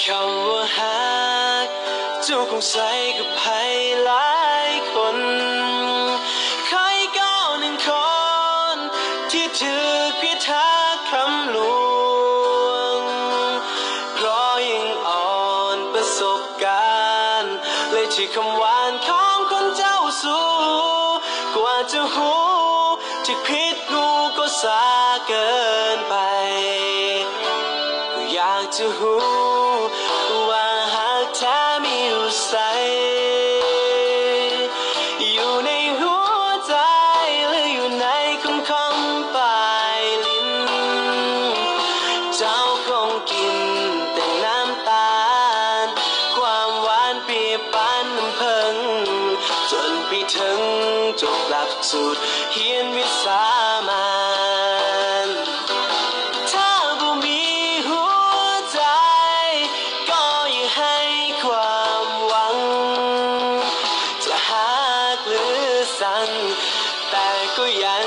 ຄຳວ່າຮັກ ເຈົ້າຄົງໃຊ້ກັບໃຜຫຼາຍຄົນ ໃຜກໍໜຶ່ງຄົນ ທີ່ຖືກຜິດຮັກຄຳລວງ ເພາະຍັງອ່ອນປະສົບການ ແລະ ທີ່ຄຳຫວານຂອງຄົນເຈົ້າສູ່ ກວ່າຈະຮູ້ ທີ່ຜິດຮູ້ກໍຊ້າເກີນໄປ ກໍຢາກຈະຮູ້ວ່າຮັກແທ້ມີຢູ່ໃສ ຢູ່ໃນຫົວໃຈ ຫຼື ຢູ່ໃນຂຸມຂອງປາຍລິ້ນ ເຈົ້າຄົງກິນແຕ່ນ້ຳຕານ ຄວາມຫວານປ່ຽຍປານນ້ຳເຜິ້ງ ຈົນໄປເຖິງຈົບຫຼັກສູດຮຽນວິຊາມານ ຖ້າບໍ່ມີຫົວໃຈ ກໍຢ່າໃຫ້ຄວາມຫວັງ ຈະຮັກຫຼືຊັງ ແຕ່ກໍຍັງ